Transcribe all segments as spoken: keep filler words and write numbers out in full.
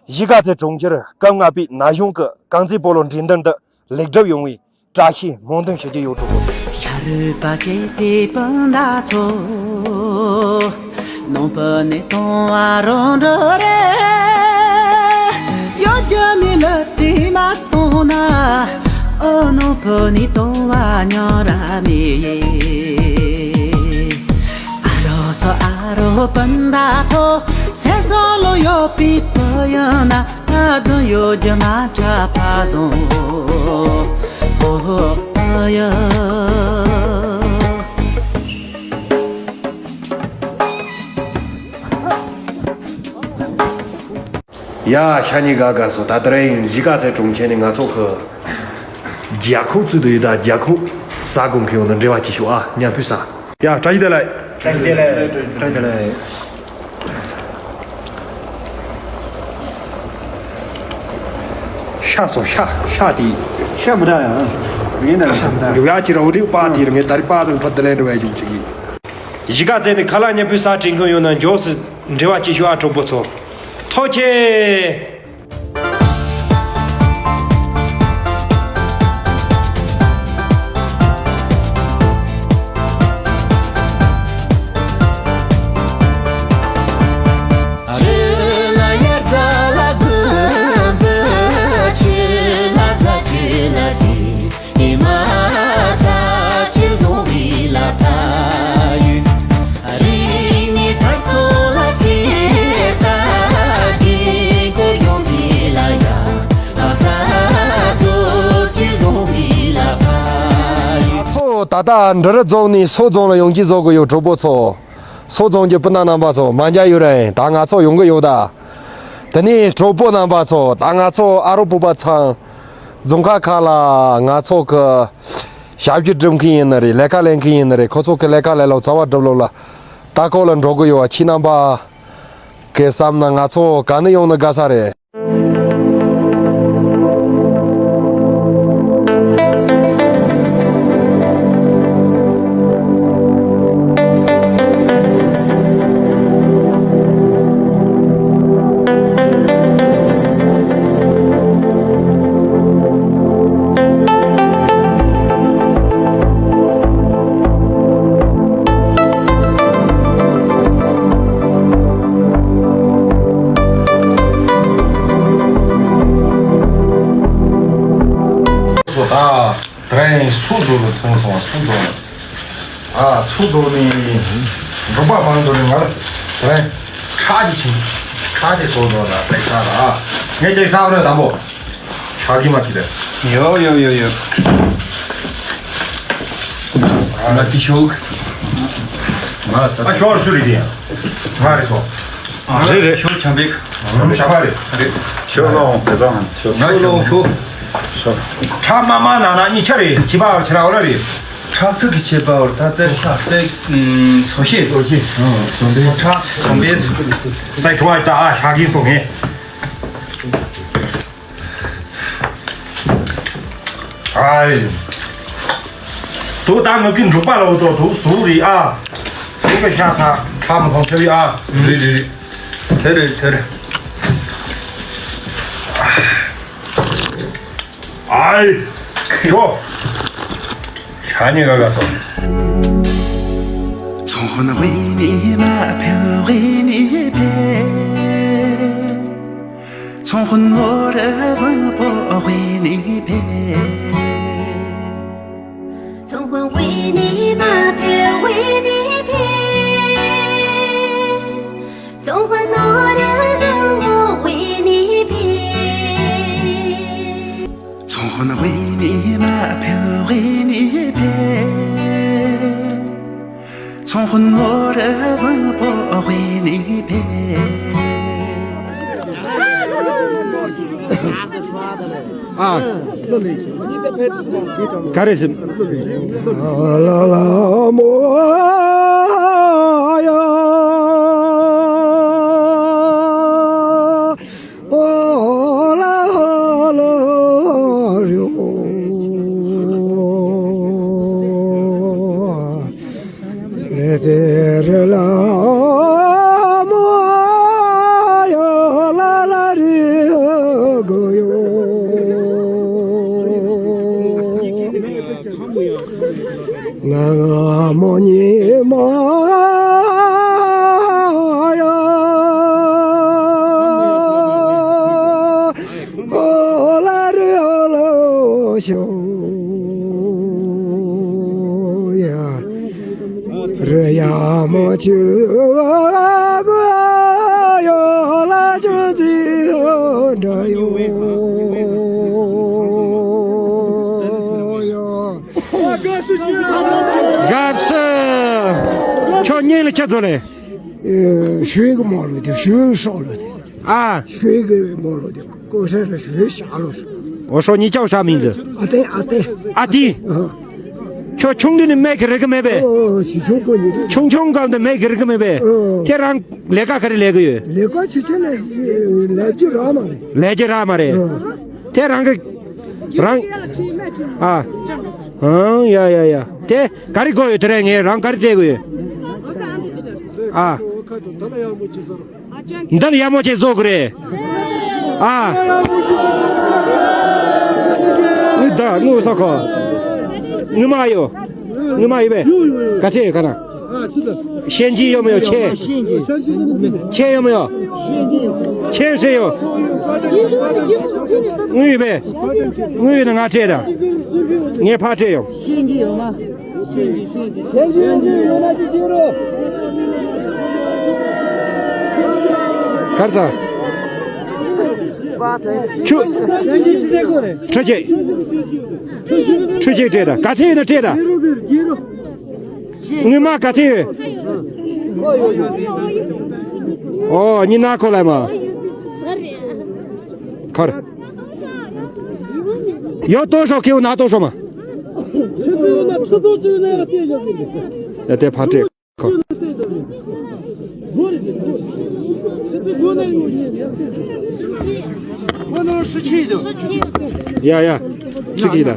གཞིས་ཀ་རྩེ་གྲོང་ཁྱེར་སྐབས་ལྔ་པའི་ན་གཞོན་གྱི་རྐང་རྩེད་སྤོ་ལོ་འགྲན་བསྡུར་འདི་ལེགས་གྲུབ་ཡོང་བའི་བཀྲ་ཤིས་སྨོན་འདུན་ཞུ་རྒྱུ་ཡོད། གྲོགས་པོ་ཚོ། ཤ་རུས་པ་གཅིག་པའི་སྤུན་ཟླ་ཚོ། ནོར་བུ་ནི་གཏོང་བ་རང་འགྲོ་རེད། གཡོ་སྒྱུ་ནི་ལ་དྲི་མ་གཏོང་ན། ཨོ་ནོར་བུ་ནི་གཏོང་བ་ཉམས་ར་མེད། ཨ་རོ་ཚོ་ཨ་རོ་སྤུན་ཟླ་ཚོ། སེམས་སོ་ལོ་ཡོད་པའི་བུ་ཡིན་ན། ཨ་དོན་ཡོད་རྒྱུ་མ་འཁྲབ་པ་བཟང་། ཨོ་ཨ་ཡ། ཡ། ཤ་ཉེ་དགའ་དགའ་སོ། ད་དེ་རིང་གཞིས་ཀ་རྩེ་གྲོང་ཁྱེར་ནས་ང་ཚོ་གི་རྒྱལ་ཁབ་བཙུགས་དུ་ཡོད། ད་རྒྱལ་ཁབ་ས་གོང་གི་ཡོང་ན་འབྲེལ་བ་ཅིག་ཞུ་ཨ། མཉམ་ཕུད་ས། ཡ། བཀྲ་ཤིས་བདེ་ལེགས། བཀྲ་ཤིས་བདེ་ལེགས། བཀྲ་ཤིས་བདེ་ལེགས། ཤ་སོ་ཤ་ཤ་དེ། ཤ་མི་འདྲ་ཡང་། ངས་ན་ཤ་མི་འདྲ། ཡོ་ཡ་ཅི་ར་འོ་དེ་པ་དེ་ར་ངས་ད་རི་པ་དང་ཕ་དེ་ལེན་ར་བའི་ཞུགས་ཅིག་གི། གཞིས་ཀ་རྩེ་ནས་ཁ་ལག་མཉམ་ཕུད་ས་དྲན་མཁན་ཡོད་ན་མགྱོགས་སུ་འབྲེལ་བ་ཅིག་ཞུ་ཨ། གྲོགས་པོ་ཚོ། ཐུགས་རྗེ་ཆེ། ང་ཚོ་ད་ལྟ་འབྲི་རུ་རྫོང་ནས་སོག་རྫོང་ལ་ཡོང་གི་བཟོ་གི་ཡོད། གྲོགས་པོ་ཚོ། སོག་རྫོང་གི་སྤུན་ཟླ་རྣམ་པ་ཚོ། མ་མཇལ་ཡོད་རེད། ད་ང་ཚོ་ཡོང་གི་ཡོད་ད། དེ་ནས་གྲོགས་པོ་རྣམ་པ་ཚོ། ད་ང་ཚོ་ཨ་རོ་བོད་པ་ཚང་རྫོང་ཁག་ཁག་ལ་ང་ཚོ་གི་ཞབས་ཞུ་སྒྲུབ་མཁན་ཡིན་ནི་རེད། ལས་ཀ་ལས་མཁན་ཡིན་ནི་རེད། ཁོ་ཚོ་གི་ལས་ཀ་ལས་ལོ་རྩ་བ་སྒྲུབ་ལོ་ལ་ལྟ་སྐོར་ལ་འགྲོ་གི་ཡོད་པ། ཁྱེད་རྣམ་པ་གི་བསམ་ན་ང་ཚོ་ག་ནས་ཡོང་ན་དགའ་ས་རེད། སོ་ད། དེ་རིང་སོག་རྫོང་ལ་ཐོན་སོང་། སོག་རྫོང་ལ། ཨ། སོག་རྫོང་ནས་འབྲོག་པ་མང་དུ་ནས་ང་དེ་རིང་ཁྲག་གི་ཆིན། ཁྲག་གི་སོག་རྫོང་ལ་པེ་ས་ལ། ངས་ཀྱང་ས་རོ་དང་པོ། ཁྲག་གི་མ་ཁི་དེ། ཡོ་ཡོ་ཡོ་ཡོ། ང་དེ་ཤོག་ང་ད། ཨ། ཤོར་སུ་རེད་དེ། ང་རེད་སོ། རེད་རེད། ཤོ་ཆམ་པིག་ཞག་པ་རེད། རེད། ཤོ་ལོང་དེ་ཚོ་ཧན་ཤོ། ང་ཤོ་ཤོ། ཁྲག་མ་མ་ན་ན་གཉིས་ཆ་རེད། ཁྱི་པ་ཆ་ར་བ་རེད། ཁྲག་ཚུགས་ཀྱི་ཆེ་པ་བར་ད་ཙེ་ཁྲག་ཙེ། ཚོ་ཤེས། ཚོ་ཤེས། ཚོ་ཁྲག་ཚོ་པའི་ཚོ། ཙེ་ཁྲོ་ཨ་ད་ཨ་ཤ་གི་སོ་ངེ། ཨའི། དུ་ད་ངུ་གི་འབྲོག་པ་ལ་འོ་དོ་དུ་སུ་རེད་ཨ། དུ་གི་ཤ་ཚ་ཁྲག་མི་ཐོང་ཆེ་བའི་ཨ། རེད་རེད་རེད། དེ་རེད་དེ་རེད། ཨའི། ཤོ། ཤ་ཉེ་ག་ག་སོ། ཚོང་དཔོན་ཝེ་ནི་མ་ཕེ་ཝེ་ནི་ཕེ། ཚོང་དཔོན་ནོར་བཟང་པོ་ཝེ་ནི་ཕེ། ཚོང་དཔོན་ཝེ་ནི་མ་ཕེ་ཝེ་ནི་ཕེ། ཚོང་དཔོན་ནོར་བཟང་པོ་ཝེ་ནི་ཕེ། ཚོང་དཔོན་ཝེ་ནི་མ་ཕེ་ཝེ་ནི་ཕེ། ཚོང་དཔོན་ནོར་བཟང་པོ་ཝེ་ནི་ཕེ། ཨ། ག་རེ་ཟིན། ལ་ལ་མོ་ཡ། ཨོ་ལ་ཨོ་ལ་རི་ཨོ། ལེ་ཏེ་རེ་ལ་མོ་ཡ་ལ་ལ་རི། ང་མོ་ཉི་མ་ཡ། ཨོ་ལ་རི་ཨོ་ལ་ཤོ་ཡ། རི་ཡ་མོ་ཆུ་ཡོ་ལ་ཆུ་ཅི་འདྲ་ཡོ་ཡ། དགའ་བསུ། ཁྱོད་སྙིང་ལ་ཆ་བཟོ་ལེ། ཞོལ་གི་མོ་ལོ་དེ་ཞོལ་སྲོག་ལོ་དེ། ཨ། ཞོལ་གི་མོ་ལོ་དེ་ཀོ་ཧྲ་ལ་ཞོལ་ཤ་ལོ། འོ་སྲོག་གཉིས་ཆའོ་ཧྲ་མིང་ཟེར། ཨ་ཏེ་ཨ་ཏེ། ཨ་ཏི། ཨ། ཁྱོད་ཆུང་དུས་ནས་མེད་གི་རིག་གི་མེད་པས། ཨོ་ཆུང་ཆུང་གོ་ཉིད། ཆུང་ཆུང་སྐབས་ནས་མེད་གི་རིག་གི་མེད་པས། ཨོ། ཁྱེད་རང་ལས་ཀ་ག་རེ་ལས་གི་ཡོད། ལས་ཀ་ཆེ་ཆེ་ལས་ལས་རྒྱུ་རག་མ་རེད། ལས་རྒྱུ་རག་མ་རེད། ཨོ། དེ་རང་གི་རང་། ཨ། ཨང་ཡ་ཡ་ཡ། དེ་ག་རེ་དགོས་ཡོད། དེ་རེད་ངས་རང་ག་རེ་སྤྲད་དགོས་ཡོད། ཨ། འདི་ལ་ཡག་མོ་ཅིག་བཟོ་དགོས་རེད། ཨ། ངུ་ད་ངུ་སོ་ཁོ། ངུ་མ་ཡོད། ངུ་མ་ཡོད་པས། ག་ཚད་ཡོད་ག་ན། ཤན་ཅི་ཡོད་མ་ཡོད་ཆེ། ཆེ་ཡོད་མ་ཡོད། ཆེ་ཟེར་ཡོད། དངུལ་ཡོད་པས། དངུལ་ཡོད་ན་ང་སྤྲད་ད། ངས་ཕར་སྤྲད་ཡོང་། གར་ས། ཆུ། ཁྲི་ཆེ། ཁྲི་ཆེ་སྤྲད་ད། ག་ཚད་ཡོད་ན་སྤྲད་ད། དངུལ་མ་ག་ཚད་ཡོད། ཨོ་ཉི་ན་ཁོ་ལ་མ། ཁར། ཡོ་ཏོ་ཤོ་ཁེའུ་ན་ཏོ་ཤོ་མ། ཡ་དེ་ཕ་སྤྲད་ཁོ། ཡ་ཡ། ཚིག་གི་ད།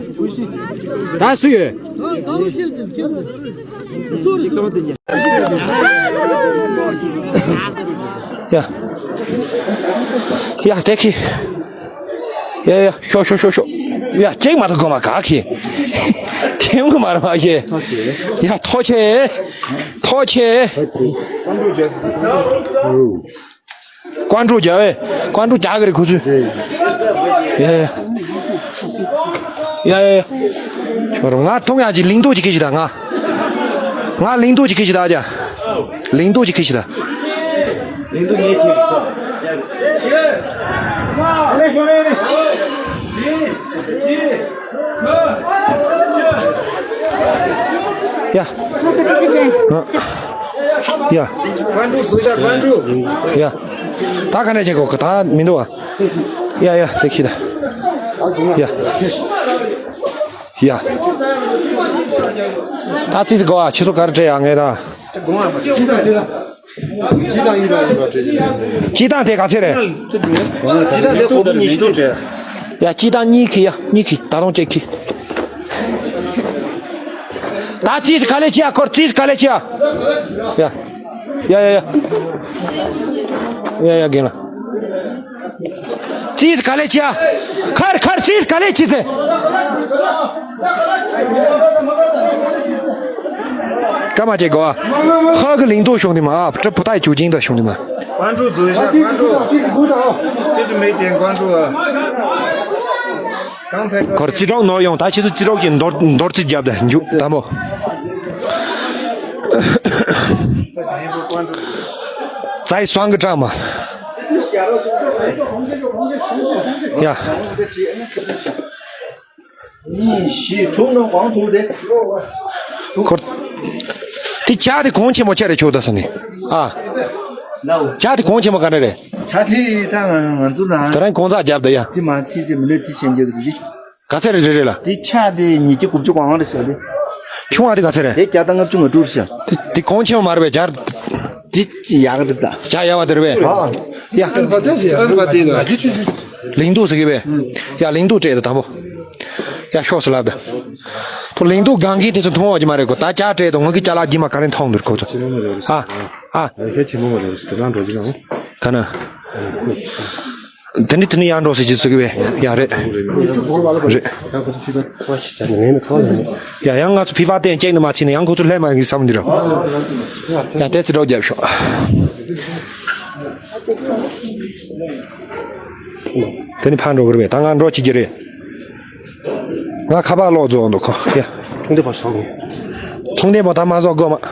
ད་སུ་ཡོད། ཡ། ཡ་དེ་ཁི། ཡ་ཡ་ཤོ་ཤོ་ཤོ་ཤོ། ཡ་ཅིག་མ་ཐུག་གོ་མ་ག་ཁི། ཁེམ་གི་མ་ར་མ་ཁི། ཡ་ཐོ་ཆེ། ཐོ་ཆེ། ཀོང་ཀྲུག་རྒྱ་བས། ཀོང་ཀྲུག་རྒྱ་གི་རེད་ཁུ་ཚུ། ཡ་ཡ། ཡ་ཡ་ཡ། ང་ཐུང་ཡ་ཅིག་ལིང་ཏོ་ཅིག་ཁི་ཞིག་ད་ང་། ང་ལིང་ཏོ་ཅིག་ཁི་ཞིག་ད་ཨ་ཅག་ལིང་ཏོ་ཅིག་ཁི་ཞིག་ད། ལིང་ཏོ་ཉེ་ཁི། ཡ། ཡ། ཡ། ད་ག་ནས་བྱེད་དགོས་གི་ད་མི་འདུག་ཨ། ཡ་ཡ་དེ་ཁི་ད། ཡ། ཡ། ད་ཙིག་ཙིག་གོ་ཨ་ཁྱེད་ཚོ་ག་རེ་སྤྲད་ཡ་ངས་ད། སྤྱིར་བཏང་དེ་ག་ཚད་རེད། སྤྱིར་བཏང་དེ་སྒོར་མོ་ཉི་ཤུ་སྟོང་སྤྲད། ཡ་སྤྱིར་བཏང་གཉིས་ཁི་ཡ་གཉིས་ཁི་ད་རུང་གཅིག་ཁི། ད་ཙིག་ག་ལེ་ཅི་ཡ་ཁོར་ཙིག་ག་ལེ་ཅི་ཡ། ཡ། ཡ་ཡ་ཡ། ཡ་ཡ་རྒན་ལགས། ཙིག་ག་ལེ་ཅི་ཡ། ཁར་ཁར་ཙིག་ག་ལེ་ཅི་ཚེ། ཀ་མ་ཅེ་གོ། ཧ་གི་ལིང་ཏོ་ཤོང་དི་མ། ཨ་ཏྲི་པུ་ཏའི་ཅུ་ཅིང་ད་ཤོང་དི་མ། ཀོང་ཀྲུག་འཛུལ་ཤག་ཀོང་ཀྲུག་དེ་ཚོ་མེད་ཀྱང་ཀོང་ཀྲུག་ཨ། གང་ཚེ་ཁོར་རྩིས་གྲོགས་ནོར་ཡོང་ད་ཁྱེད་ཚོ་རྩིས་གྲོགས་ཀྱི་འདོར་འདོར་རྩིས་རྒྱབ་ད་འཇུག་དམ་པོ། ཙའི་སང་གི་གྲངས་མ། ཡ། གཉིས་བཞི་དྲུག་ནང་གང་དྲུག་དེ། ཁོ། དེ་ཇ་དེ་གོང་ཆེན་མོ་ཆེ་རེ་ཆོག་ད་ས་ནི། ཨ། ཇ་དེ་གོང་ཆེན་མོ་ག་འདྲ་རེད། ཇ་དེ་ད་ང་ང་ཚོ་ན། ད་རང་གོང་ཚ་རྒྱབ་ད་ཡ། དེ་མ་ཕྱི་དེ་མི་ལོས་དེ་ཤེས་རྒྱུ་རེད། ག་ཚད་རེ་རེ་རེ་ལ། དེ་ཆ་དེ་ཉིས་བརྒྱ་དགུ་བཅུ་གོ་ལྔ་རེ་ཤོག་དེ། ཆུང་བ་དེ་ག་ཚད་རེད། དེ་བརྒྱ་དང་ལྔ་བཅུ་ང་དྲུག་རེ་ཤོག་དེ་དེ་གོང་ཆེན་མོ་མ་རེད་པས་ཇ། དེ་ཡག་རེད་ད། ཇ་ཡག་བ་དེ་རེད་པས། ཨ། ཡ། ཨན་པ་དེ་ཨན་པ་དེ་ལ། ལིང་ཏོ་ཟེར་གི་བས། ཡ་ལིང་ཏོ་སྤྲད་དེ་དང་པོ། ཡ་ཤོག་སུ་ལབ་ད། ཐོ་ལིང་ཏོ་གང་གི་དེ་ཚོ་མཐོང་བ་ཅི་མ་རེད་གོ་ད་ཇ་སྤྲད་དེ་ངོ་གི་ཅ་ལག་ཅི་མ་ག་རེ་མཐོང་འདུག་གོ་ཚོ། ཨ། ཨ། ཡ་ཁྱེད་ཆེན་མོ་མ་རེད་དེ་ལ་འགྲོ་ཅི་ན། ག་ན། དེ་འདྲི་དེ་ནི་ཡང་འགྲོ་ཟེར་གྱི་ཚུགས་ཀྱི་བས། ཡ་རེད། རེད། ཡ་ཡང་ང་ཚོ་ཕི་ཕ་བསྟན་ཅེག་ནི་མ་ཕྱིན་ནས་ཡང་ཁོ་ཚོ་ལྷད་མ་ཡིན་བསམ་འདི་རོ། ཡ་དེ་ཚེ་འགྲོ་རྒྱབ་ཤོག་དེ་ནི་ཕར་འགྲོ་གི་རེད་པས། ད་ང་འགྲོ་བྱེད་ཀྱི་རེད། ང་ཁ་པར་ཀློག་རྫོགས་འདུག་གོ། ཡ། ཚོང་དེ་པ་ཟོག་གི་ཚོང་དེ་པ་ད་མ་ཟོག་དགོས་མ།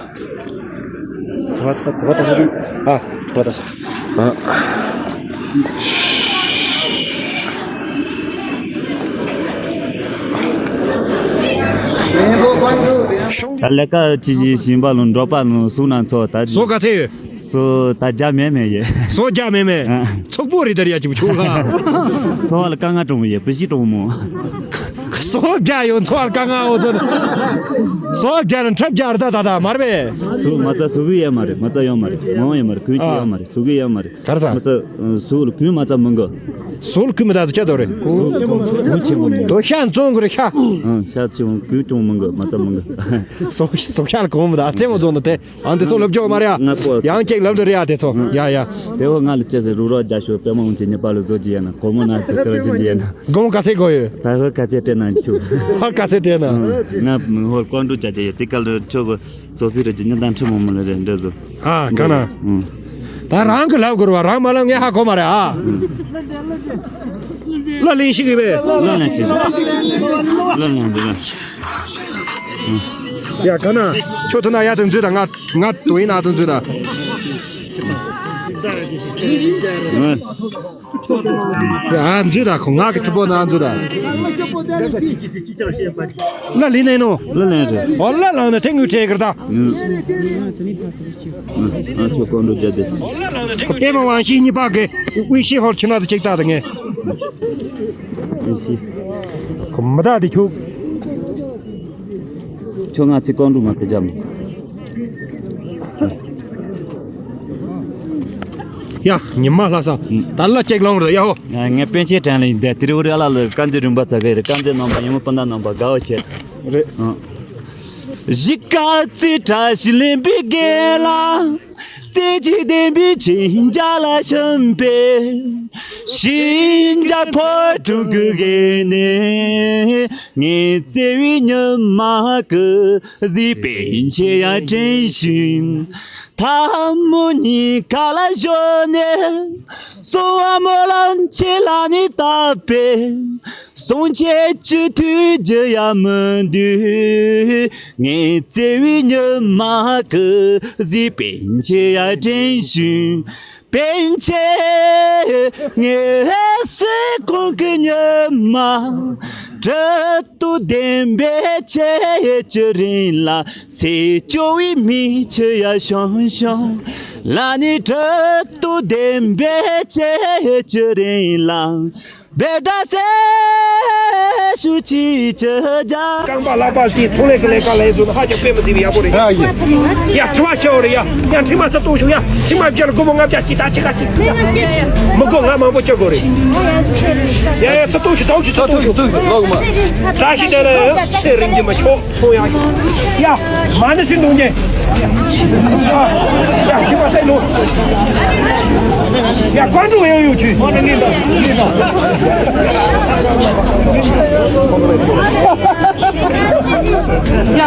ད་ད་ད་ད་ཨ། ད་ད་ས། ཨ། ད་ལས་ཀ་ཅི་ཞིག་བྱིན་པ་ལ་འགྲོ་པ་ལ་གཟུགས་ན་ཚོ་ད་ཟོག་ག་ཚད་ཡོད། སོ་ད་རྒྱ་མེད་མེད་ཡེ། སོ་རྒྱ་མེད་མེད། ཨ། ཚོགས་པོ་རེད་དར་ཡ་ཅིག་ཆུང་ལ། ཚོ་བ་ལ་དཀའ་ངལ་གྲོང་མོ་ཡེ་བུ་ཤི་གྲོང་མོ། སོ་རྒྱ་ཡོད་ཚོ་བ་ལ་དཀའ་ངལ་འོ་ཚོ། སོ་རྒྱ་ལ་འཁྲབ་རྒྱ་རེད་ད་ད་ད་མར་བས། སུ་མ་ཚ་སུ་གི་ཡ་མ་རེད། མ་ཚ་ཡོད་མ་རེད། མང་ཡོད་མ་རེད། ཁུན་ཅི་ཡོད་མ་རེད། སུ་གི་ཡོད་མ་རེད། གར་ས། མ་ཚ་སུ་ལ་ཁུན་མ་ཚ་མང་གི། སོ་ལ་ཁུན་མ་ད་ཚ་ཆ་དོ་རེད། ཁུན་ཆེན་མོ་མང་གི། དོ་ཤ་འཚོང་གི་རེད་ཤ། ཨང་ཤ་ཆེན་མོ་ཁུན་ཀྲོང་མང་གི། མ་ཚ་མང་གི། སོ་སོ་ཤ་ལ་གོང་མ་ད་རྩེ་མོ་འཚོང་དོ་དེ། ཨ་འདི་ཚོ་སློབ་སྦྱོང་མ་རེད་ཨ། ང་པོ། ཡང་ཅིག་ལབ་འདི་རེད་ཨ་དེ་ཚོ། ཡ་ཡ། དེ་བོ་ང་ལ་ཅེ་སེ་རུ་རོ་རྒྱ་ཤོ་པད་མ་འོང་ཅི་ཉི་པ་ལ་བཟོ་ཅི་ཡ་ན་གོ་མོ་ན་དེ་ཚོ་ཅི་ཅི་ཡ་ན། དགོང་ཁ་ཚེ་གོ་ཡོད། ད་ཧོ་ཁ་ཚེ་སྤྲད་ན་ཆུ། ཧ་ཁ་ཚེ་སྤྲད་ན། ང་ཧོ་ཀོང་ཀྲུ་ཅ་ཅེ་ཡོད་དེ་ག་ལ་ཆོ་གོ་ཚོ་ཕི་ར་ཅི་ཉི་ད་ཁྲི་མོ་མོ་ལ་རེད་འདྲ་བཟོ། ཨ་ག་ན། ད་རང་གི་ལབ་དགོས་ར་བ་རང་མ་ལབ་ངས་ཧ་གོ་མ་རེད་ཨ། ལ་ལིང་ཤི་གི་བས། ལ་ལིང་ཤི། ལ་ལིང་འདི་ལ། ཡ་ག་ན། ཁྱོད་ཐུག་ན་ཡ་དེ་འཛུལ་དང་ང་ང་དུ་ཡིན་ན་དུ་འཛུལ་དང་། ཡ་འཛུལ་དང་ཁོ་ང་གི་ཁྲི་པོ་ན་འཛུལ་དང་། ལ་ལི་ནས་ནོ། ལ་ལན་རེད། ཨོ་ལ་ལ་ནས་ཐེངས་ངུ་ཁྲེ་གི་ར་ད། ཨ་ཆོ་ཀོང་ཀྲུ་རྒྱ་དེ། ཁོ་པད་མ་དབང་ཤེས་གཉིས་པ་གི་དབུས་ཤེས་ཧོར་ཁྱི་ན་དུ་ཅིག་ད་དེ་ངས། ཁོ་མི་ད་དེ་ཁྱོད། ཁྱོད་ང་ཚེ་ཀོང་ཀྲུ་མ་ཚེ་ཇམ། ཡ་ཉི་མ་ལྷ་ས། ད་ལ་ཅེག་ལོང་རེད་ཡ་ཧོ། ངས་པན་ཆེ་དྲན་ལ་ཡིན་དེ་དེ་རི་འུ་རི་ཨ་ལ་ལ་དཀར་མཛེས་རིན་པ་ཚ་གི་རེད། དཀར་མཛེས་རྣམ་པ་ཡིན་མོ་སྤུན་ཟླ་རྣམ་པ་དགའ་བ་བྱེད། རེད། གཞིས་ཀ་རྩེ་བཀྲ་ཤིས་ལེན་པའི་དགེ་ལ། རྩེ་གཅིག་ལྡན་པའི་ཆོས་རྒྱལ་ལ་བྱམས་པའི། ཞིང་རྒྱ་ཕོ་བྲང་གི་གེ་ནས། ངའི་བརྩེ་བའི་ཉི་མ་གི་གཟིགས་པན་ཆེ་ཡ་དྲན་བཞིན། ཐལ་མོ་གཉིས་ཀ་ལ་ཞོན་ནས། སོང་བ་མོ་ལ་ཆེ་ལ་ནི་བཏབ་པས། སོང་ཆེ་ཅི་ཐུག་རྒྱུ་ཡ་མི་འདུག་ངའི་བརྩེ་བའི་ཉི་མ་གི་གཟིགས་པན་ཆེ་ཡ་དྲན་བཞིན། པན་ཆེ་ངའི་སེམས་ཁོང་གི་ཉི་མ། དྲི་དུ་ལྡན་པའི་ཆེ་ཅི་རིང་ལ། སེ་ཅོ་བའི་མིག་ཆུ་ཡ་ཤང་ཤང་། ལ་ནི་དྲི་དུ་ལྡན་པའི་ཆེ་ཅི་རིང་ལ། བེ་ཏྲ་སེ་ཤུ་ཅི་ཅི་ཇ། རྐང་པ་ལག་པ་དེ་ཚོང་ལས་ཀྱི་ལས་ཀ་ལས་བཟོ་ན་ཧ་ཅང་དཔེ་མི་སྲིད་པའི་ཡག་པོ་རེད། ཡ་ཡ། ཡ་ཁྲི་མ་ཆེ་བོ་རེད་ཡ། ཡ་ཁྲི་མ་ཚ་གཏོང་ཤོག་ཡ། ཁྲི་མ་བརྒྱ་ལ་སྒོར་མོ་ལྔ་བརྒྱ་གཅིག་ད་ཕྱི་ཁ་གཅིག་ཡ། མི་དགོས་ང་མང་པོ་སྤྱོད་དགོས་རེད། ཡ་ཡ་ཚ་གཏོང་ཤོག་ད་འུ་ཅི་ཚ་གཏོང་ཤོག་ལོག་མ། བཀྲ་ཤིས་བདེ་ལེགས་ཚེ་རིང་གི་མ་ཆོག་ཚོང་ཡག་ཡ། མ་ཎི་སུ་འདུག་ཉེ། ཡ་ཁྱི་མ་སེ་ལོ། ཡ་ཀོང་ཀྲུ་ཡོད་ཡོད་ཁྱི། ཡ་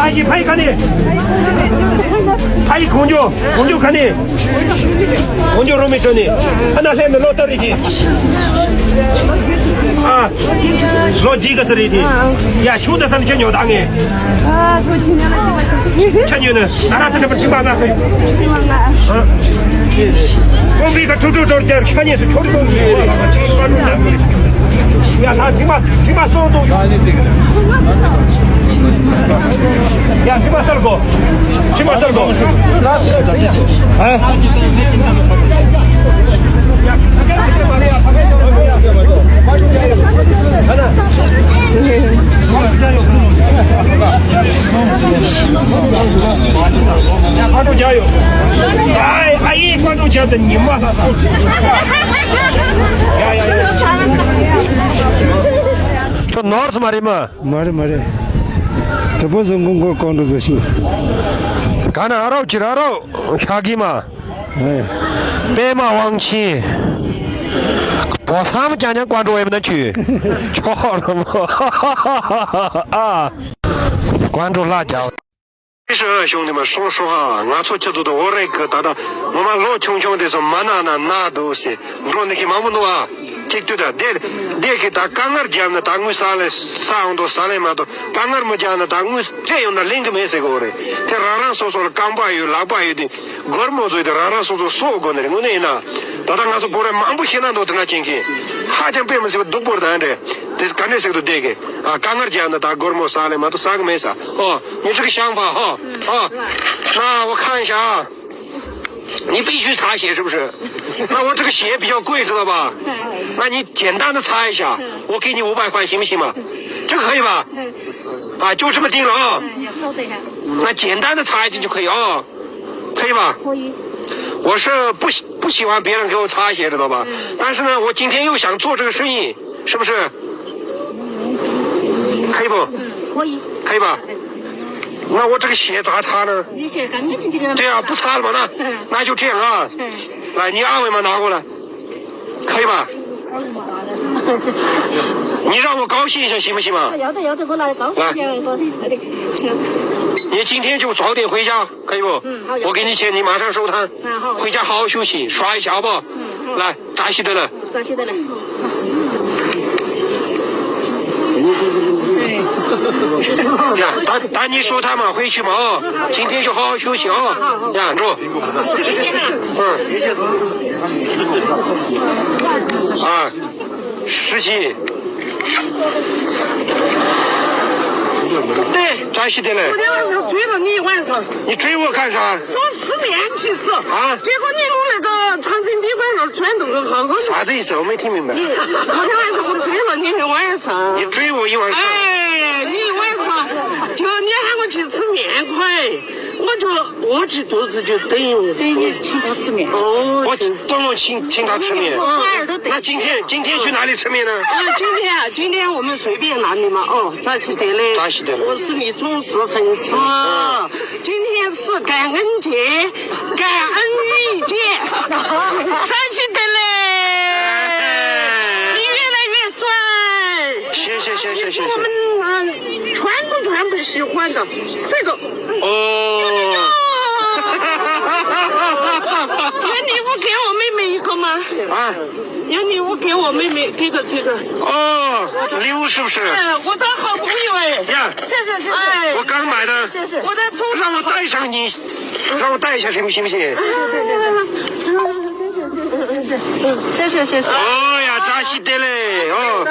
ཨ་ཞི་ཕ་ཡི་ག་ནས། ཕ་ཡི་གོང་ཇོ་གོང་ཇོ་ག་ནས། གོང་ཇོ་རོ་མི་ཐོན་ནས། ཨ་ན་ལྷན་ནས་ལོ་ལྟར་རེ་གྱིས། ཨ། ལོ་ཇི་ག་ས་རེད་དེ། ཡ་ཆུང་ད་ས་ནས་ཆ་ཉོ་ད་ངས། ཆ་ཉོས་ནས་ད་ར་ད་ནས་པར་ཕྱིན་པ་ན་ཁ་ཡོད། ཀོང་པི་ཀ་ཁྲུ་ཁྲུ་ཁྲོར་རྒྱབ་ཤ་ཉེས་སུ་ཁྱོར་གཏོང་ཞུས། ཡ་ད་དྲི་མ་དྲི་མ་སོང་གཏོང་ཞུ། ཡ་དྲི་མ་སལ་གོ། དྲི་མ་སལ་གོ། ཨ། ཡ་ཕ་ཏོ་རྒྱ་ཡོད། ཨ་ཨ་ཡེ་ཕ་ཏོ་རྒྱ་དང་ཉི་མ་ལ་སོང་། ཡ་ཡ་ཡ། ཁྱོད་ནོར་སོང་མ་རེད་མ། མ་རེད་མ་རེད། དྲི་པོ་བཟོ་མགོ་མགོ་ཀོང་ཀྲུ་བཟོ་ཤུ། ག་ན་ཨ་རོག་ཅི་ར་རོག་ཤ་གི་མ། ཨེ། པད་མ་དབང་ཆེན། ཨོ་ལྷམ་རྒྱག་མཁན་ཀོན་ཀྲོ་ཡིན་ན་ཁྱོད། ཁྱོད་ལྷམ། ཨ། ཀོན་ཀྲོ་ལྷ་རྒྱག་ཧྲི་ཧྲི་ཧ་ཞུང་དེ་མ་ཧྲོ་ཧྲོ་ཧ། ང་ཚོ་ཁྱེད་ཚོ་དང་འོ་རེད་གི། ད་ལྟ་ངོ་མ་ལོ་ཆུང་ཆུང་དེ་ཚོ་མ་ན་ན་ན་འདུག་ཟེར་འགྲོ་ནི་གི་མང་པོ་འདུག་ཨ། གཅིག་ཏུ་ད་དེ་དེ་གི་ད་དཀའ་ངལ་བརྒྱབ་ན་ད་དངུལ་ས་ལས་ས་འོང་དོ་ས་ལས་མ་གཏོགས་དཀའ་ངལ་མ་བརྒྱབ་ན་ད་དངུལ་སྤྲད་ཡོང་ན་ལེན་གི་མེད་ཟེར་གི་འོ་རེད། དེ་རང་རང་སོ་སོ་ལ་རྐང་པ་ཡོད་ལག་པ་ཡོད་དེ། སྒོར་མོ་ཚོས་དེ་རང་རང་སོ་སོ་གསོག་དགོས་ནི་རེད། དངོས་གནས་ཡིན་ན། ད་ལྟ་ང་ཚོ་བོད་རིགས་མང་པོ་ཤི་ན་འདུག་དེ་འདྲ་ཅན་གྱི། ཧ་ཅང་དཔེ་མི་སྲིད་པ་སྡུག་པོ་རེད་ད་འདྲ། དེ་ག་འདྲ་ཟེར་དུ་བསྡད་གི། ཨ། དཀའ་ངལ་བརྒྱབ་ན་ད་སྒོར་མོ་ཟ་ལེ་མ་གཏོགས་ཟ་གི་མེད་ས། ཨོ། 你这个想法哈。啊。那我看一下啊。你必须擦鞋是不是？那我这个鞋比较贵，知道吧？那你简单的擦一下，我给你五百块，行不行嘛？这个可以吧？啊，就这么定了啊。那简单的擦一下就可以啊。 可以吧？可以。我是不喜不喜欢别人给我擦鞋，知道吧？但是呢，我今天又想做这个生意，是不是？可以不？嗯，可以。可以吧？那我这个鞋咋擦呢？你鞋干干净净的。对啊，不擦了嘛，那那就这样啊。来，你二维码拿过来。 可以吧？你让我高兴一下，行不行嘛？要得要得，我来高兴一下。来，我你今天就早点回家，可以不？嗯，好。我给你钱，你马上收摊。啊，好。回家好好休息，耍一下，好不好？嗯，好。来，扎西德勒。扎西德勒。呀，打打你收摊嘛，回去嘛，哦。今天就好好休息啊。呀，你说。谢谢哈。嗯。 啊，实习。对，扎西德勒。昨天晚上追了你一晚上。你追我干啥？说吃面去吃。啊？结果你弄那个长城宾馆那儿转动个好好。啥子意思？我没听明白。你昨天晚上我追了你一晚上。你追我一晚上？哎，你一晚上，就你喊我去吃面块。 我就饿起肚子就等于等于请他吃面。哦，我等我请请他吃面。哦，那今天今天去哪里吃面呢？啊，今天啊，今天我们随便哪里嘛，哦，扎西德勒，扎西德勒。我是你忠实粉丝。嗯。今天是感恩节，感恩遇见，扎西德勒，你越来越帅。谢谢谢谢谢谢。我们嗯，全部全部喜欢的这个。 哦。有礼物给我妹妹一个吗？啊？有礼物给我妹妹，这个这个。哦，礼物是不是？哎，我的好朋友哎。呀，谢谢谢谢。哎，我刚买的，谢谢。我的初让我戴上你，让我戴一下行不行不行？谢谢谢谢。哦呀，扎西德勒哦。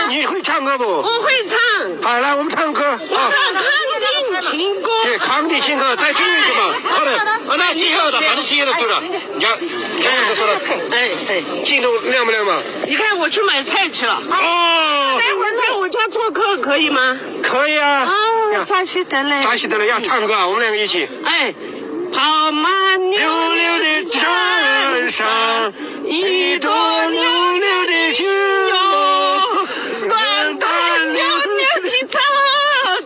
你你会唱歌不？我会唱。 好，来，我们唱歌啊。我唱康定情歌。对，康定情歌，再唱一个嘛，快点。啊，那是要的，反正是要的，对了。你看，看我这说的，哎哎，镜头亮不亮嘛？你看我去买菜去了。哦，待会儿在我家做客可以吗？可以啊。啊，扎西德勒。扎西德勒要唱歌啊，我们两个一起。哎，跑马溜溜的山上，一朵溜溜的云哟，端端溜溜的草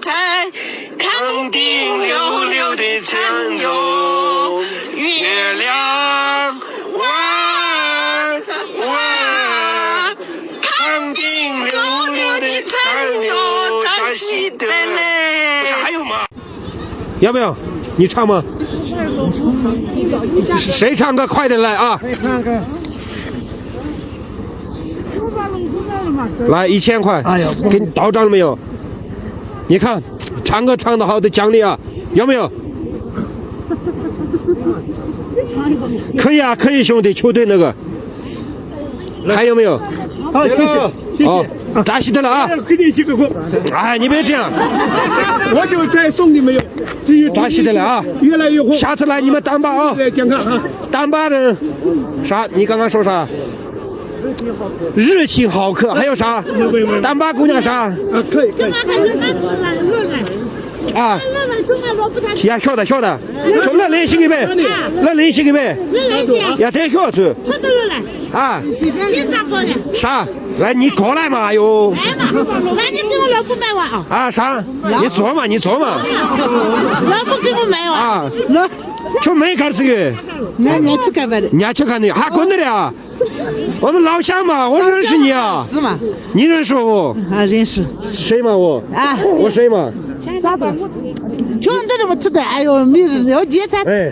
台， 康定溜溜的酱油，月亮弯弯，康定溜溜的酱油，扎西德勒。不是还有吗？要不要？你唱吗？谁唱歌？快点来啊！来，一千块，哎呀，给你到账了没有？你看，唱歌唱得好的奖励啊，有没有？可以啊，可以，兄弟，球队那个，还有没有？好，谢谢，谢谢。哦，扎西德勒啊。哎，给你几个鼓。哎，你别这样。我就再送你们一个，至于扎西德勒啊，越来越火。下次来你们当班啊。健康啊。当班人，啥？你刚刚说啥？ 热情好客，还有啥？丹巴姑娘啥？啊，可以可以。啊，呀，晓得晓得，从那联系一遍，那联系一遍，呀，太晓得。啊，啥？来，你过来嘛，哎呦。来嘛，来，你给我老婆买哇啊。啊，啥？你坐嘛，你坐嘛。老婆给我买哇。啊，那就没干这个。那你去干嘛的？你去干的，还滚的了啊？我们老乡嘛，我认识你啊。是吗？你认识我？啊，认识。谁嘛我？啊，我谁嘛？啥子？全都是我吃的，哎呦，没人了解才。哎，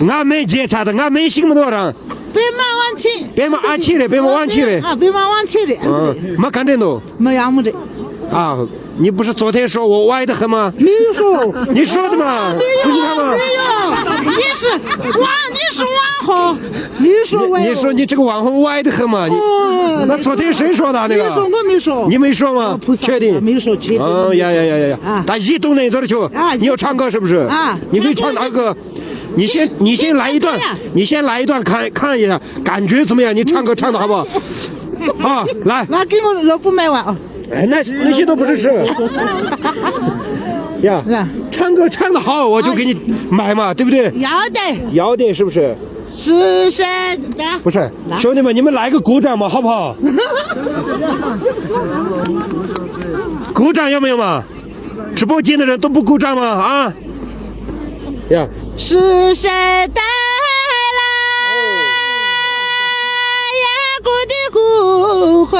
俺没见他的，俺没什么多人。北马王七。北马阿七的，北马王七的。啊，北马王七的。嗯，没看见都。没有没得。啊，你不是昨天说我歪得很吗？没有说。你说的嘛，没有，不是他吗？没有，你是网，你是网红，没有说歪。你说你这个网红歪得很嘛？你，哦，那昨天谁说的那个？没说，我没说。你没说吗？确定？没说，确定。哦呀呀呀呀呀！啊，他一动那一阵儿去，啊，你要唱歌是不是？啊，你会唱哪个？你先，你先来一段，你先来一段看看一下，感觉怎么样？你唱歌唱的好不好？啊，来。那给我萝卜卖完啊。哎，那那些都不是吃。呀，唱歌唱的好，我就给你买嘛，对不对？要得。要得，是不是？是谁的？不是，兄弟们，你们来个鼓掌嘛，好不好？鼓掌要没有嘛？直播间的人都不鼓掌吗？啊？呀。是谁带来远古的骨灰？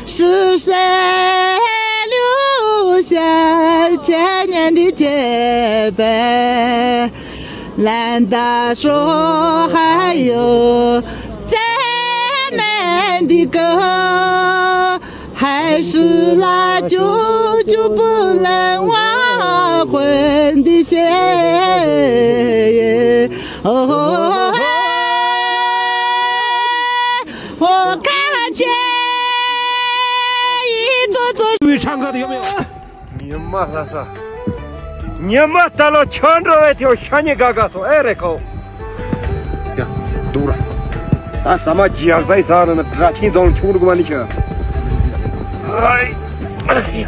是谁留下千年的洁白？难道说还有咱们的歌？ 还是那久久不能忘怀的血液。哦，我看见一座座。会唱歌的有没有？ ཉི་མ་ལྷ་ས། ཉི་མ་ལྟ་ལོ་ཆོ་འགྲོ་བའི་ཐེའུ་ཤ་ཉེ་ག་ག་སོ་ཨེ་རེ་ཁོ། ཡ། འདུག་ར། ད་ས་མ་ཇི་ཡག་ཟའི་ས་ན་ན་དྲ་ཆིན་རྫོང་ཆུང་རུ་ག་མ་ནི་ཆ། ཨའི།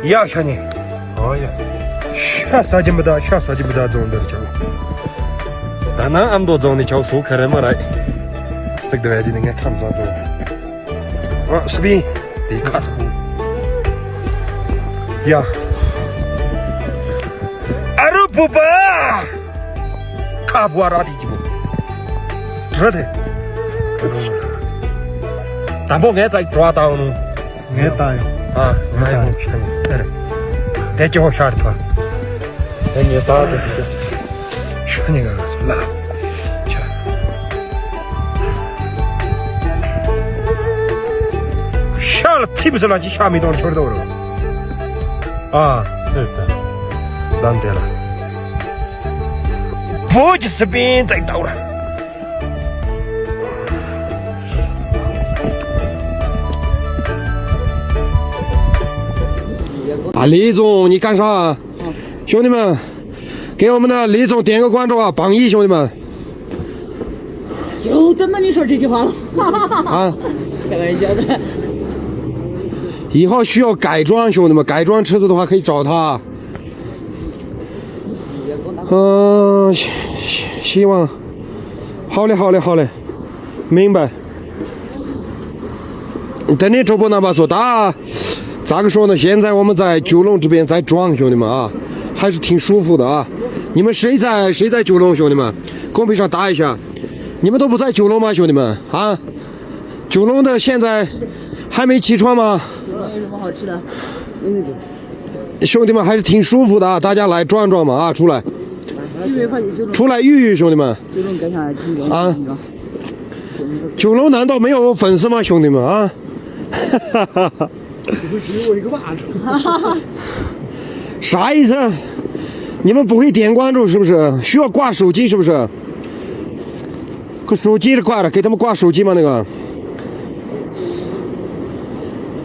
ཡ་ཤ་ཉེ། ཨོ་ཡ། ཤ་ས་ཅི་མི་ད་ཤ་ས་ཅི་མི་ད་རྫོང་འདིར་ཆ། ད་ན་ཨམ་དོ་རྫོང་ནི་ཆ་སོ་ཁ་རེ་མ་ར། ཙིག་དེ་བས་དེ་ནི་ངས་ཁམས་ས་འགྲོ། ཨ་སྤིན། དེ་ཁ་ཚ་པོ། ཡ། ཨ་རུ་བུ་པ། ཁ་བུ་ཨ་ར་དེ་ཅི་པོ། དྲི་དེ། དང་པོ་ངས་ཙག་འགྲོ་བ་བཏང་ནུ། ངས་བཏང་ཡོང་། ཨ་ང་ཡོང་ཤ་ནི་སྟེར། དེ་ཅི་ཧོ་ཤ་དེ་ཕ། དེ་ངས་ཟ་དེ་དེ་ཅི། ཤ་ཉེ་ག་ག་སོ་ལ། ཤ། ཤ་ལ་ཚིམ་སོ་ལ་ཅི་ཤ་མི་གཏོང་ཆོར་དོ་རོ། ཨ། ལམ་དེ་ལ། བོད་ཀྱི་སྤིན་ཙག་ལྟ་བུ་ར། ཨ་ལི་ཙོང་ཉི་ཀ་ཧྲ། 兄弟们，给我们的李总点个关注啊，榜一，兄弟们。有这么你说这句话了？啊，开玩笑的。以后需要改装，兄弟们，改装车子的话可以找他。嗯，希希望，好嘞，好嘞，好嘞，明白。 等你主播那把说，他咋个说呢？现在我们在九龙这边在装，兄弟们啊，还是挺舒服的啊。你们谁在谁在九龙，兄弟们，公屏上打一下。你们都不在九龙吗，兄弟们啊？九龙的现在还没起床吗？九龙有什么好吃的？兄弟们还是挺舒服的啊，大家来转转嘛啊，出来，出来御御，兄弟们。九龙干啥？啊。 九龙难道没有粉丝吗，兄弟们啊？啥意思？你们不会点关注是不是？需要挂手机是不是？给手机挂了，给他们挂手机吗？那个，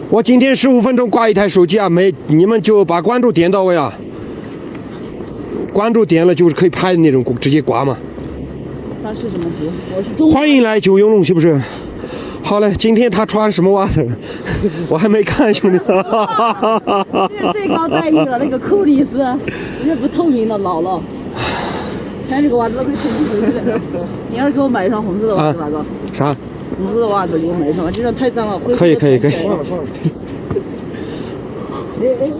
我今天十五分钟挂一台手机啊，没，你们就把关注点到位啊。 关注点了就是可以拍的那种，直接挂嘛。他是什么族？我是中国。欢迎来九龙，是不是？好嘞，今天他穿什么袜子？我还没看，兄弟。这是最高待遇了，那个库里斯，那不透明的，老了。穿这个袜子都快透明了。你要是给我买一双红色的袜子，啊，大哥。啥？红色的袜子给我买一双，这双太脏了，灰色的太臭了。可以，可以，可以。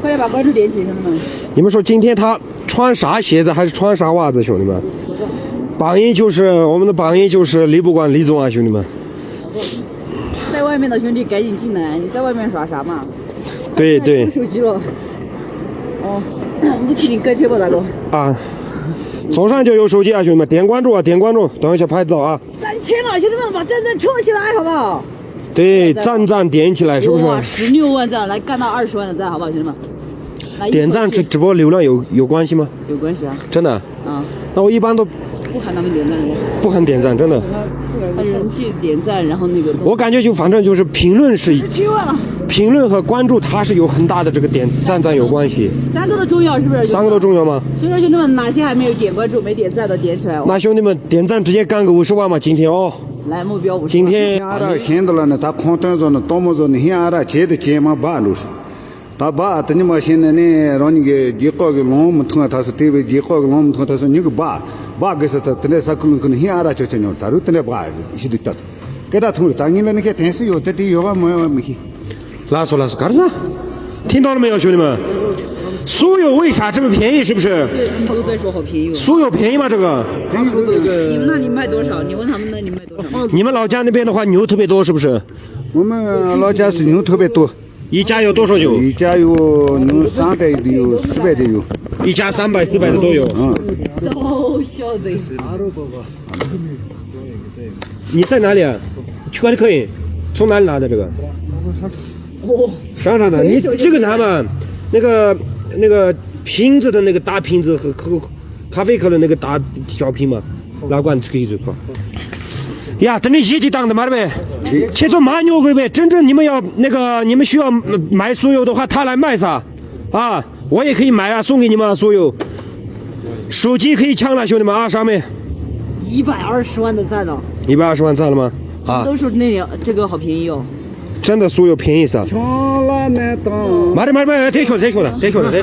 快点把关注点起，兄弟们。你们说今天他 穿啥鞋子还是穿啥袜子，兄弟们？榜一就是，我们的榜一就是李不管李总啊，兄弟们。在外面的兄弟赶紧进来，你在外面耍啥嘛？对对。手机了。哦，不提你该贴吧，大哥。啊，左上角有手机啊，兄弟们，点关注啊，点关注，等一下拍照啊。三千了，兄弟们，把赞赞冲起来，好不好？对，赞赞点起来，是不是？哇，十六万赞，来干到二十万的赞，好不好，兄弟们？来，点赞直直播流量有有关系吗？有关系啊。真的？啊。那我一般都不喊他们点赞，不喊点赞，真的。他人气点赞，然后那个。我感觉就反正就是评论是，评论和关注它是有很大的这个点赞赞有关系。三个都重要，是不是？三个都重要吗？所以说，兄弟们，哪些还没有点关注、没点赞的，点起来哦。那兄弟们点赞直接干个五十万嘛，今天哦。来，目标五十万。今天 ཨ་ར་ཤེས་འདུག་ལ་ནི་ད་ཁོང་སྟོན་བཟོ་ནི་གཏོར་མ་བཟོ་ནི་ཧིན་ཨ་ར་བྱེད་དུ་བྱེད་མ་སྦག་འགྲོ། ད་སྦག་དེ་ཉི་མ་ཤེས་ནི་ནི་རང་ཉིད་ཀྱི་རྒྱལ་ཁབ་ཀྱི་ལོང་མི་ཐུང་བ་ཐ་སི་དེ་བས་རྒྱལ་ཁབ་ཀྱི་ལོང་མི་ཐུང་བ་ཐ་སི་ཉིད་ཀྱི་སྦག་སྦག་དགོས་ས་ད་དེ་འདྲའི་ས་ཁུལ་ལུང་ཁུལ་ནི་ཧིན་ཨ་ར་ཆོ་ཆོ་ཉོ་ད་རུ་དེ་འདྲའི་སྦག་ཞི་དུ་ལྟ་སྐད་གྲགས་ཐུང་རེད། ད་ངེད་ལ་ནི་ཁའི་དན་སི་ཡོད་དེ་དེ་ཡོད་པ་མ་ཡོད་པ་མི་ཤེས། ལགས་སོ་ལགས་སོ། ག་རེ་ཟ། ཐིང་ཏོང་ལ་མི་ཡོང་ཞུ་ནི་མ།苏有为啥这么便宜？是不是？对，他们都在说好便宜哦。苏有便宜吗？这个？你们那里卖多少？你问他们那里卖多少？你们老家那边的话，牛特别多，是不是？我们老家是牛特别多。一家有多少牛？一家有牛三百的，有四百的有。一家三百、四百的都有。嗯。搞笑的。你在哪里啊？去哪里可以？从哪里拿的这个？ 上上的，你这个拿嘛，那个那个瓶子的那个大瓶子和咖咖啡壳的那个大小瓶嘛，老罐子可以就放。呀，等你一起当的嘛呗，切出蛮牛鬼呗，真正你们要那个你们需要买酥油的话，他来卖啥？啊，我也可以买啊，送给你们啊，酥油。手机可以抢了，兄弟们啊，上面。一百二十万的赞了。一百二十万赞了吗？啊，都说那里这个好便宜哦。 真的酥油便宜啥？ མ་རེད་མ་རེད་མ་རེད། དེ་ཤོད་དེ་ཤོད་དེ་ཤོད་དེ་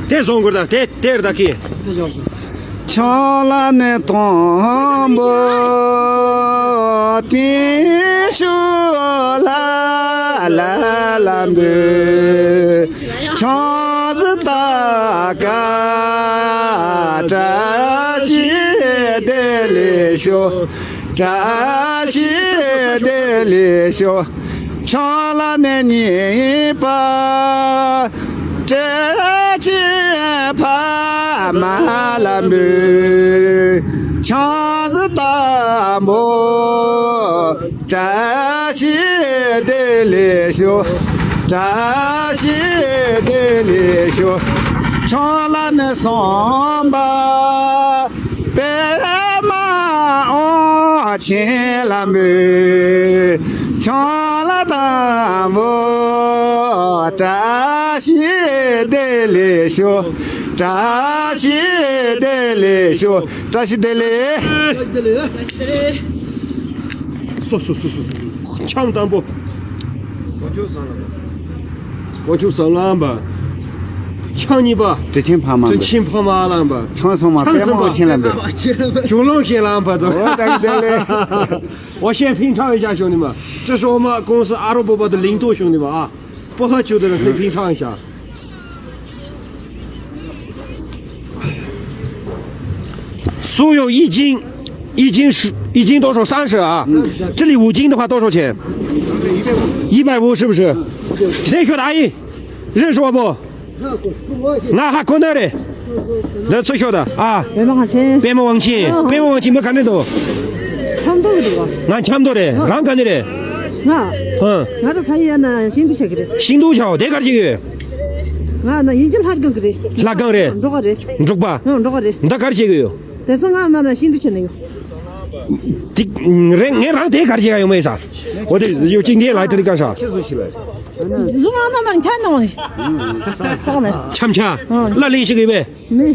དེ་བཟོ་དགོས་ད། དེ་དེ་རེད་ད་ཁི། ཆང་ལ་ནས་དང་པོ་དེ་ཤོད་ལ་ལ་ལ་འབུ། ཆང་ཟི་ད་ཀ་བཀྲ་ཤིས་བདེ་ལེགས་ཤོག་བཀྲ་ཤིས་བདེ་ལེགས་ཤོག་ཆང་ལ་ནས་ཉེས་པ་བཀྲ་ཤིས་ཕ་མ་ལ་འབུལ། ཆང་ཟི་དམ་པོ་བཀྲ་ཤིས་བདེ་ལེགས་ཤོག་བཀྲ་ཤིས་བདེ་ལེགས་ཤོག་ཆང་ལ་ནས་སོང་པ། པདྨ་དབང་ཆེན་ལ་འབུལ། ཆང་ལ་དམ་པོ་བཀྲ་ཤིས་བདེ་ལེགས་ཤོག་བཀྲ་ཤིས་བདེ་ལེགས་ཤོག་བཀྲ་ཤིས་བདེ་ལེགས། སོ་སོ་སོ་སོ་སོ། ཆང་དམ་པོ། དཀོན་མཆོག་བཟང་ལམ་པ། ཆང་གཉིས་པ། དྲིན་ཆེན་ཕ་མ་དྲིན་ཆེན་ཕ་མ་ལམ་པ། ཆང་སོང་མ་ཆང་པད་མ་སོང་མ་ཆེན་ལམ་པ། ཇོ་ལོང་ཞེ་ལམ་པ་ཙོ། འོ་ད་གི་དེ་ལས། 我先品尝一下，兄弟们，这是我们公司阿罗伯伯的零度，兄弟们啊，薄荷酒的人可以品尝一下。 酥油一斤，一斤是一斤多少？三十啊。这里五斤的话多少钱？一百五是不是？谁晓得阿姨？认识我不？俺还可能嘞。那最晓得啊。 པད་མ་དབང་ཆེན། པད་མ་དབང་ཆེན། པད་མ་དབང་ཆེན་མི་ག་ནས་འདུག་ཆབ་མདོ་གི་འདུག་ང་ཆབ་མདོ་རེད། རང་ག་ནས་རེད། ང་། ཧང་། ང་རང་ཕ་ཡུལ་ཡ་ན་ཤིན་ཏུ་ཆགས་ཀྱི་རེད། ཤིན་ཏུ་ཆགས། དེ་གར་ཅིག་ཡོད། ང་ན་ཡིན་གྱི་ལྷ་སྒང་གི་རེད། ལྷ་སྒང་རེད། འབྲོག་ག་རེད། འབྲོག་པ། ཧང་འབྲོག་ག་རེད། འདི་གར་ཅིག་ཡོད། དེ་སང་ང་མ་ན་ཤིན་ཏུ་ཆགས་ནས་ཡོད། ཅིག་རེད། ངས་རང་དེ་གར་ཅིག་ཡོད་མེད་ས། འོ་དེ་ཡོད་ཅིག་འདི་ལ་ཏྲི་ལི་ཀང་ཤ། ཟུ་ང་ན་མ་ཁྱ་ནང་ནས། ས་ནས། འཆམ་འཆམ། ལ་ལིང་ཞིག་ཡོད་པས། ནི།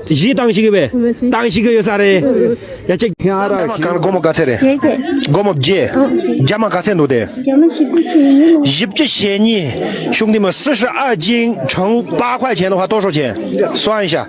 གཞི་བཏང་ཞིག་ཡོད་པས། བཏང་ཞིག་ཡོད་ས་རེད། ཡ་ཅིག་ཁྱེད་རང་ར་གང་སྒོར་མོ་ག་ཚད་རེད། བརྒྱད་ཚད། སྒོར་མོ་བརྒྱད། རྒྱ་མ་ག་ཚད་འདུག་དེ། རྒྱ་མ་བཞི་བཅུ་ཞེ་གཉིས་ལོ། 十九便宜呢。 兄弟们，四十二斤乘八块钱的话，多少钱？算一下。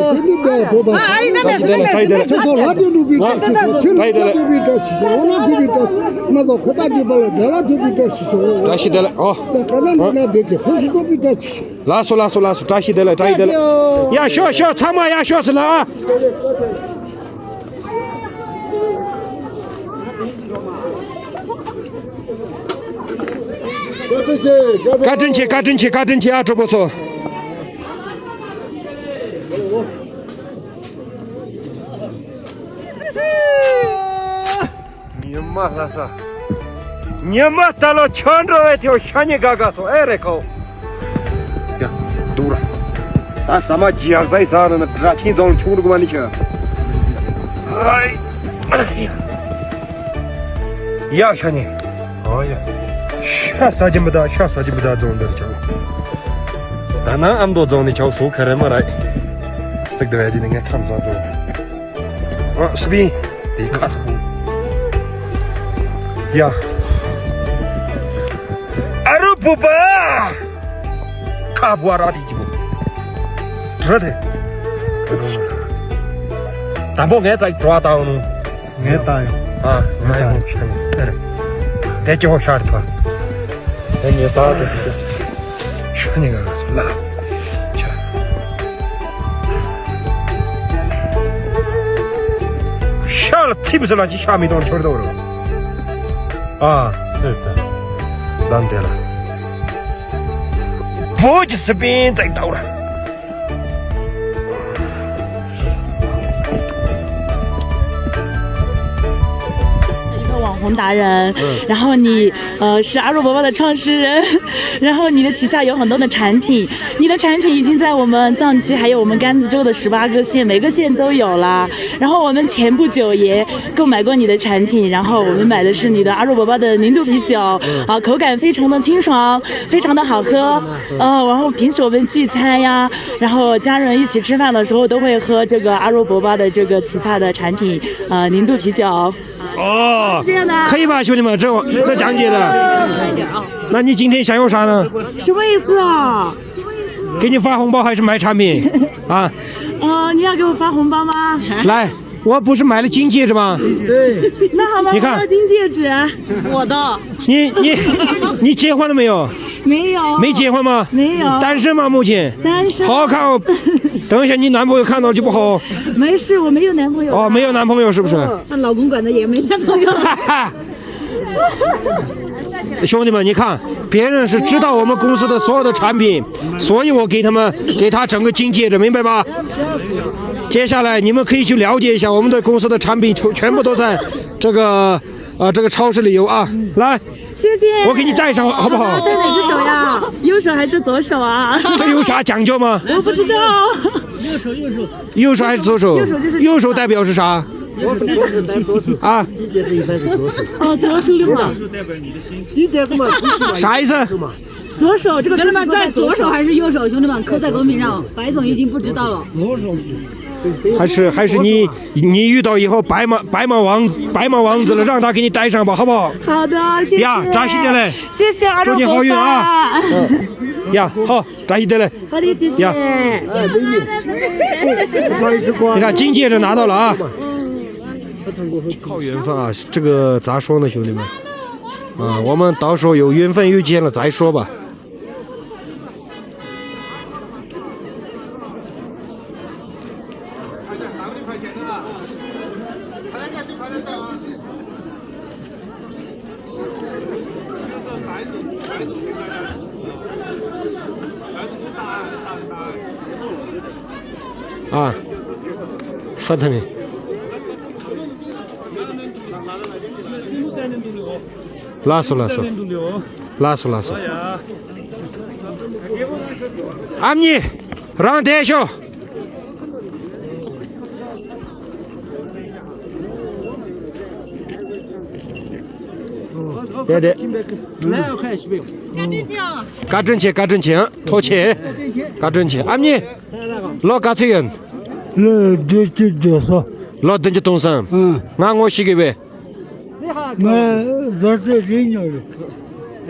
ཤོག་དེ་ནི་བདེ་བ་བོད་པ། ཨ་ཨ་ཡིན་ན་མེད་སོང་མེད་སོང་མེད་སོང་། ཁྱེད་ཚོ་ལྷ་དེ་ནུབ་པའི་བཀྲ་ཤིས་ཤོག་ཁྱེད་ཚོ་ལྷ་དེ་བའི་བཀྲ་ཤིས་ཤོག་འོ་ན་དགོས་པའི་བཀྲ་ཤིས་ཤོག་མ་གཏོགས་ཁོ་ཐག་གི་བ་ལ་བདེ་བ་ཐོབ་པའི་བཀྲ་ཤིས་ཤོག་བཀྲ་ཤིས་བདེ་ལེགས། ཨོ། ད་ག་ན་འདི་ན་བདེ་སྐྱིད་ཕུན་སུམ་ཚོགས་པའི་བཀྲ་ཤིས་ཤོག་ལགས་སོ་ལགས་སོ་ལགས་སོ། བཀྲ་ཤིས་བདེ་ལེགས། བཀྲ་ཤིས་བདེ་ལེགས། ཡ་ཤོག་ཤོག་ཚང་མ་ཡ་ཤོག་ཟེར་ལ་ཨ། བཀའ་དྲིན་ཆེ། བཀའ་དྲིན་ཆེ། བཀའ་དྲིན་ཆེ་ཨ། གྲོགས་པོ་ཚོ། ཉི་མ་ལྷ་ས། ཉི་མ་ལྟ་ལོ་ཆོ་འགྲོ་བའི་ཐེའུ་ཤ་ཉེ་ག་ག་སོ་ཨེ་རེ་ཁོ། ཡ། འདུག་ར། ད་ས་མ་ཇི་ཡག་ཟའི་ས་ར་ན་དྲ་ཆིན་རྫོང་ཆུང་རུ་ག་མ་ནི་ཆ། ཨའི། ཡ་ཤ་ཉེ། ཨོ་ཡ། ཤ་ས་ཇི་མི་ད་ཤ་ས་ཇི་མི་ད་རྫོང་འདིར་ཆ། ད་ན་ཨམ་དོ་རྫོང་ནི་ཆ་སོ་ཁ་རེ་མ་ར། ཚིག་དེ་བས་དེ་ནི་ངས་ཁམས་བཟང་དོ། ཨ་སུ་བི། དེ་ཁ་ཚ་པོ། ཡ། ཨ་རུ་བུ་པ། ཁ་བུ་ཨ་ར་དེ་ཅི་པོ། དྲི་དེ། དང་པོ་ངས་ཙག་བྲོ་བ་བཏང་ནོ། ངས་བཏང་ཡོད། ཨ་ང་ཡང་ཤ་ཉེ་ཟེར། དེ་ཅི་ཧོ་ཤ་དེ་ཕ། དེ་ངས་ཟ་དེ་དེ། ཤ་ཉེ་ག་ག་སོ་ལ། ཤ། ཤ་ལ་ཚིམ་སོ་ལ་ཅི་ཤ་མི་གཏོང་ཆོར་དོ་རོ། ཨ། ལམ་དེ་ལ། བོད་ཀྱི་སི་པན་ཙག་ཏའུ་ར། 红达人，然后你呃是阿若伯伯的创始人，然后你的旗下有很多的产品，你的产品已经在我们藏区还有我们甘孜州的十八个县，每个县都有了。然后我们前不久也购买过你的产品，然后我们买的是你的阿若伯伯的零度啤酒，啊，口感非常的清爽，非常的好喝。呃，然后平时我们聚餐呀，然后家人一起吃饭的时候都会喝这个阿若伯伯的这个旗下的产品，呃，零度啤酒。哦，这样的啊可以吧，兄弟们，这这讲解的。那你今天想要啥呢？什么意思啊？给你发红包还是买产品？啊，呃，你要给我发红包吗？来，我不是买了金戒指吗？那好吧，你看我要金戒指。我的，你你你结婚了没有？没有，没结婚吗？没有，单身吗？目前？单身。好好看哦。等一下你男朋友看到就不好。没事，我没有男朋友。哦，没有男朋友是不是？她老公管她也没男朋友。兄弟们，你看，别人是知道我们公司的所有的产品，所以我给他们给他整个金戒指，明白吧？接下来你们可以去了解一下我们的公司的产品，全全部都在这个啊、这个超市里有啊。来，谢谢。我给你戴上好不好？戴哪只手呀？右手还是左手啊？这有啥讲究吗？我不知道。右手还是左手？右手就是右手代表是啥？左手，左手，左手啊，金戒指一般是左手，哦，左手嘛。金戒指嘛，啥意思？左手这个兄弟们，在在左手还是右手？兄弟们，扣在公屏上，白总已经不知道了。左手是还是还是你你遇到以后白马白马王子白马王子了，让他给你戴上吧，好不好？好的，谢谢。呀，扎西德勒，谢谢阿若祝你好运啊！伯伯。嗯，呀，好，扎西德勒。好的，谢谢。呀哎，美女，不好意思，光你看金戒指拿到了啊。靠缘分啊，这个咋说呢，兄弟们？啊，我们到时候有缘分遇见了再说吧。啊，三特里。ལགས་སོ་ལགས་སོ། ལགས་སོ་ལགས་སོ། ཨ་མྱེས། རང་བསྡད་ཤོག་བསྡད་བསྡད། བཀའ་དྲིན་ཆེ་བཀའ་དྲིན་ཆེ། ཨ། ཐུགས་རྗེ་ཆེ། བཀའ་དྲིན་ཆེ། ཨ་མྱེས། ལོ་ག་ཚོད་ཡིན། ལོ་བདུན་ཅུ་དོན་གསུམ། ལོ་བདུན་ཅུ་དོན་གསུམ། ང་ངོ་ཤེས་གི་བས། ང་བཟའ་ཚོད་རིག་ཉོ་རེད།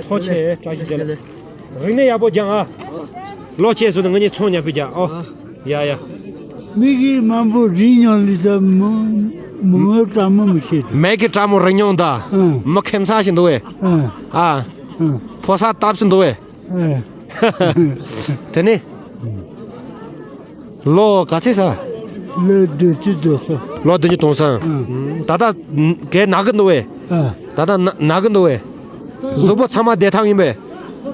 ཐུགས་རྗེ་ཆེ། བཀྲ་ཤིས་བདེ་ལེགས། རིག་གནས་ཡག་པོ་སྦྱང་ཨ། ལོ་ཆེ་སོང་ན་ང་གཉིས་ཚོང་ཉམས་པོ་རྒྱག་ཨོ། ཡ་ཡ། མི་གིས་མང་པོ་རིག་མྱོང་ལི་ས་མི་མི་ངོ་བཀྲ་མོ་མི་བྱེད་དེ། མེད་ཀྱི་བཀྲ་མོ་རིག་མྱོང་ད། ཨང་། མི་ཁེམ་ས་ཞིག་འདུག་བས། ཨང་། ཨ། ཨང་། ཕོ་ས་སྟབས་སུ་འདུག་བས། ཨང་། དེ་ནས། ལོ་ག་ཚོད་ས། ལོ་བདུན་ཅུ་དོན་གསུམ། ལོ་བདུན་ཅུ་དོན་གསུམ། ཨང་། ད་ལྟ་གས་ན་གི་འདུག་བས། ཨང་། ད་ལྟ་ན་ན་གི་འདུག་བས། གཟུགས་པོ་ཚང་མ་བདེ་ཐང་ཡིན་པས།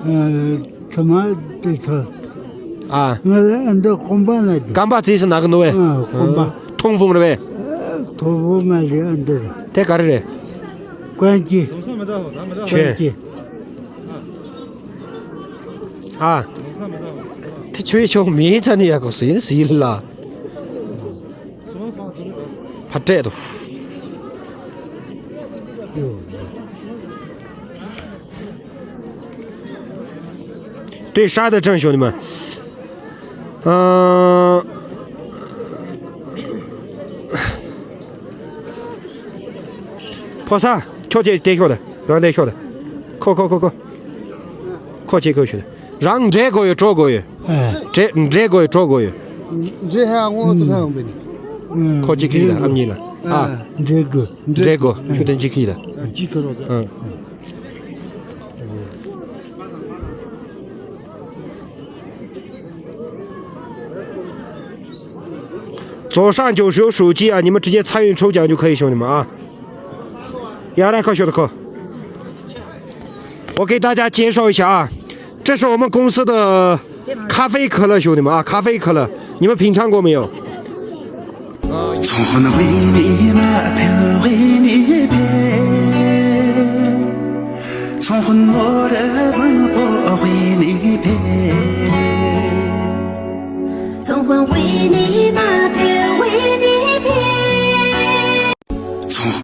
ཨ། ཚང་མ་བདེ་ཐང་། ཨ། ང་ལ་ཨ་འདི་རྐང་པ་ན་འདུག་རྐང་པ་དེ་སུ་ན་གི་འདུག་བས། ཨ། རྐང་པ། མཐོང་བུང་རེད་བས། མཐོང་བུང་མ་རེད། ཨ་འདི་རེད། དེ་ག་རེ་རེད། ཀོན་ཅི། ཁྱོད། ཀོན་ཅི། ཨ། དེ་ཆོས་ཆོག་མི་ཚ་ནི་ཡ་གོ་སུ་ཡིན་སི་ལ། ཕ་སྤྲད་དོ། དེ་ཧྲ་དེ་དྲན་ཤོག་ནི་མ། ཨ། ཕོ་ས། ཁྱོད་ཀྱིས་དེ་ཤོག་དེ། རང་དེ་ཤོག་དེ། ཁོ་ཁོ་ཁོ་ཁོ། ཁོ་ཅིག་ཁོ་ཤོག་དེ། རང་འདྲེ་དགོས་ཡོད་གྲོགས་དགོས་ཡོད། ཨ། འདྲེ་འདྲེ་དགོས་ཡོད་གྲོགས་དགོས་ཡོད། འདྲེ་ཧ་ངོ་ཏུ་ཁ་ཡོང་པ་ནི། ཁོ་ཅིག་ཁྱི་ལ་ཨ་མྱེས་ལ། ཨ། འདྲེ་དགོས། འདྲེ་དགོས། ཁྱོད་དེ་ཅིག་ཁྱི་ལ། ཅིག་ཁྱི་རོགས། ཨ། 左上角是有手机啊，你们直接参与抽奖就可以，兄弟们啊。呀，来，快，兄弟，快。我给大家介绍一下啊，这是我们公司的咖啡可乐，兄弟们啊，咖啡可乐，你们品尝过没有？ ཚོང་དཔོན་དབུས་མའི་མ་ཕེ་དབུས་མའི་ཕེ། ཚོང་དཔོན་མོ་ར་བཟང་པོ་དབུས་ནས་ཕེབས། ཚོང་དཔོན་དབུས་ནས་མ་